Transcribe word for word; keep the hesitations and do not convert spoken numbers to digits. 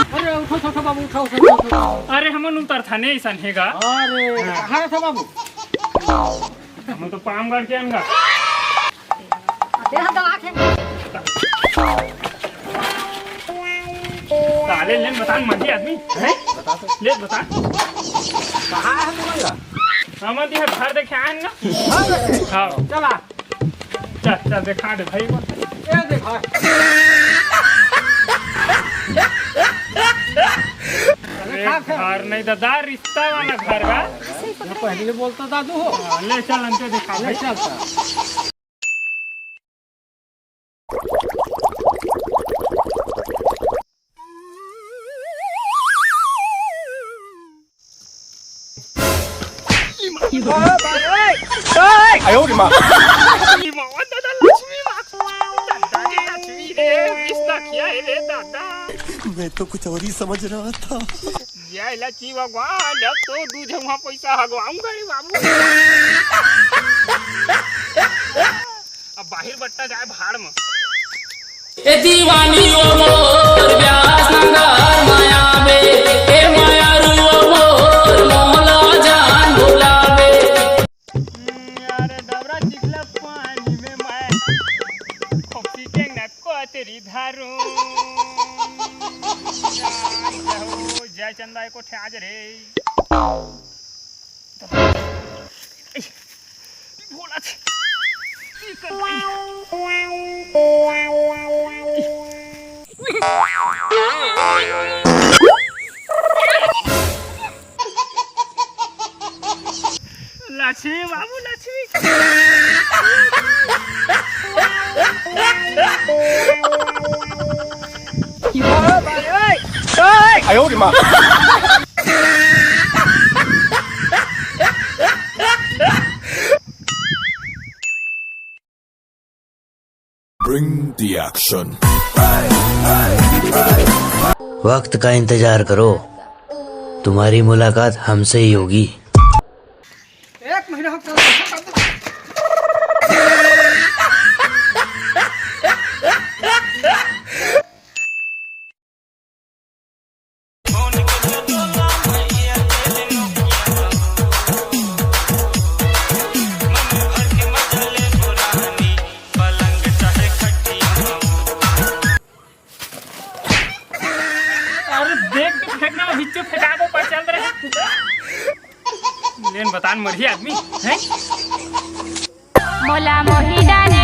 अरे उठो, उठो, उठो बाबू, उठो, उठो, उठो, उठो। अरे हमन उतरथन, अइसन हे गा। अरे कहाँ रहिथव बाबू? हमन तो पामगढ़ के अन गा। तेरा तो आँख है। साले लेन बतान मरही आदमी। हैं? ले बतान। कहाँ हे तुमन गा? हमन तो घर देखे आएन ना। हाँ। चला। चल, चल, देखा दे भाई। ये देखा। अरे, घर नहीं दादा, रिश्ता वाला घर बा। पहले बोलता दादू हो। हाँ, ले चल, अंते देखा ले भाई। चल, चल। मैं तो कुछ और ही समझ रहा था। जय लक्ष्मी भगवान, अब तो दू झन पैसा हगवाऊंगा रे बाबू। अब बाहिर बट्टा जाए भाड़ में। ए दीवानी ओ मोर ब्यास नगर माया बे, ए माया रू ओ मोर मोला जान भुलावे। अरे डबरा चिखला पानी में मैं खोपसी के नक्को तेरी धारू। जय चंदा एको ठे आज रे। भोला छे। लक्ष्मी बाबू, लक्ष्मी। Bring the action. वक्त का इंतजार करो, तुम्हारी मुलाकात हमसे ही होगी। एक महीना हो चला। अरे देख के फेंकना, बिच्चू फेंकाबो पर चल रहे। लेन बतान मरही आदमी, हैं? मोला मोही डाले